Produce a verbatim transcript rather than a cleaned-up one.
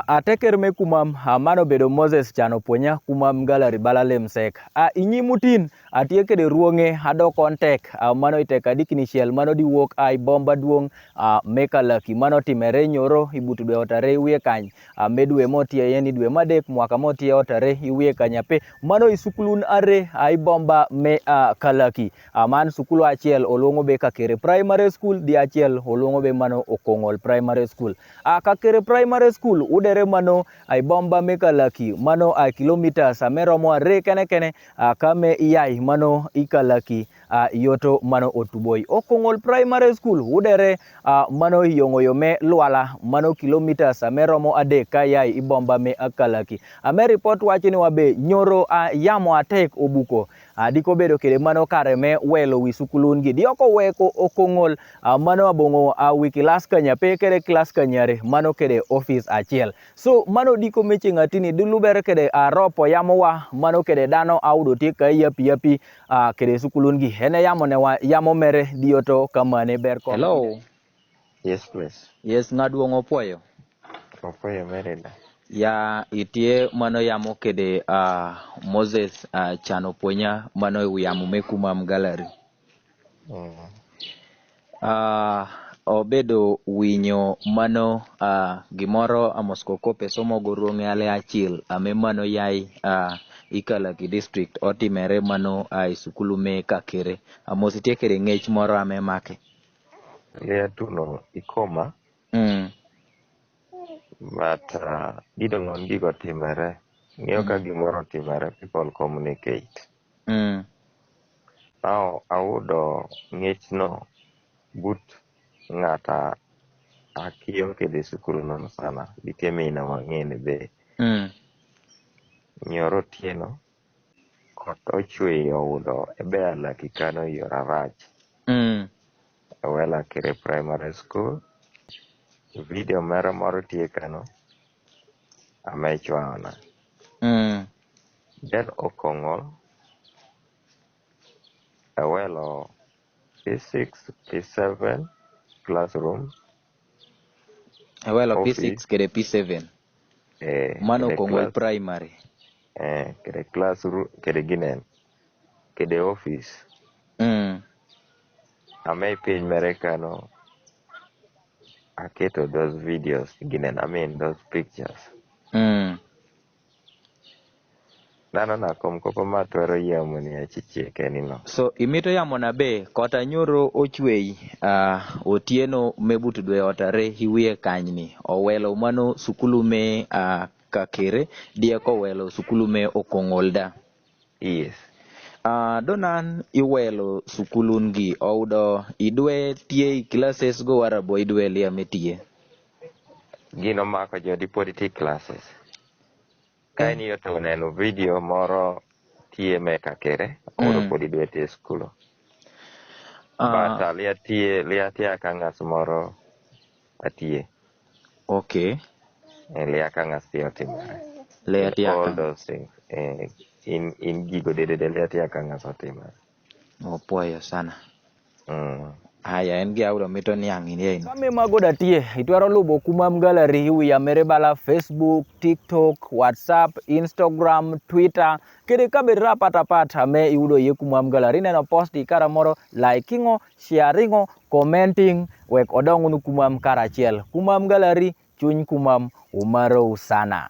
A teker me kumam, a, mano bedo Moses Can Opuonya, kumam galari bala lemsek. A, i nyi mutin, a, tye kede ruonge, a, dok kon tek, a, mano i tek a dikni ciel, mano di wuok, a, i bomba duong', a, me Kalaki, mano timere nyoro, i but dwe otare i wiye kany, a, me dwe mo tye yen i dwe madek, mwaka mo tye otare i wiye kany ape, mano i sukulun are, a, i bomba me, a, Kalaki. A, man sukul achiel oluongo be Kakere Primary School, di achiel oluongo be mano Okongol Primary School. A, Kakere Primary School, udere mano, a, i bomba me Kalaki, mano, a, kilometres, a, me romo are kene kene, a, ka me i yai mano i Kalaki, a, yoto mano Otuboi. Okongol Primary School, udere, a, mano i yongo yo me Luala, mano kilometres, a, me romo adek ka yai i bomba me, a, Kalaki. A, me report wacho ni wa be nyoro, a, yamo atek obuko. A, diko bedo kede mano kare me welo wi sukulun gi. Di oko weko Okongol, a, mano abongo, a, wi kilas kanyape kede kilas kanyare, mano kede office achiel. So, mano diko me ceng atini, di lubere kede, a, ropo yamo wa, mano kede dano a udo tye ka yapi yapi, a, kede sukulun gi. Ene yamo ne wa, yamo mere di yoto kamane ber ko. Hello. Yes, please. Yes, ng'a duong' opwoyo. Opwoyo Merida. Ya, itye mano yamo kede, a, Moses, a, Can Opuonya, mano yamo me kumam galari. Mm. A, obedo winyo mano, a, gimoro amos kokope somo go ruonge ale achiel, ame mano yai, a, i Kalaki district, otimere mano, a, i sukulu me Kakere. Amos itye kede ng'ech moro ame make. Lia tuno ikoma. Mm. But, uh, gidong' on gigo timere. Ng'eyo ka gimoro timere, people communicate. Mm. Now, ayudo ng'echno but ng'ata akiyo kede sukul nono sana. Nitie mina mang'eny be. Mm. Nyoro otieno, koth ochwe oyudo ebe alaki kano yo rarach. Mm. Ewela Kire Primary School. Video mera moro tie kano. Ame chwana. Mm. Then Okongol. Ewelo P six, P seven classroom. Ewelo P six kede P seven. Eh, mano kede Okongol class, primary. Eh, kede classroom, kede ginen. Kede office. Mm. Ame piny mere kano. Aketo those videos ginen, I mean those pictures. Mm. Nano na kom kopo ma twero yamo ni achichie kenino. So, imito yamo na be, kota nyoro ochwei, ah, otieno me but dwe otare iwie kanyni. Owelo mano sukulu me, ah, Kakere, dieko welo sukulu me Okongolda. Yes. Ah, donan iwelo sukulun gi, oudo idwe tie i classes go warabo idwe lia me tie? Gino mako jo di podi ti classes. Kaini yoto neno video moro tie me Kakere, oro podi dwe tie skulu. Ah. But, ah, lia tie, lia tie akangas moro atie. Okay. Eh, lia akangas tie otimore. Lia tie akangas. All those things. Eh, in, in gigo dede de lia tie akangas otimore. Opwoyo sana. Mm. Aya, en gi audo mito niang' in ye in. Kame mago da tie, itwero lubo kumam galari iwi ya mere bala Facebook, TikTok, WhatsApp, Instagram, Twitter. Kede kabe rapat apat ame iudo ye kumam galari neno post ikara moro, like ingo, share ingo, commenting, wek odong unu kumam karachiel. Kumam galari, chuny kumam, umarou sana.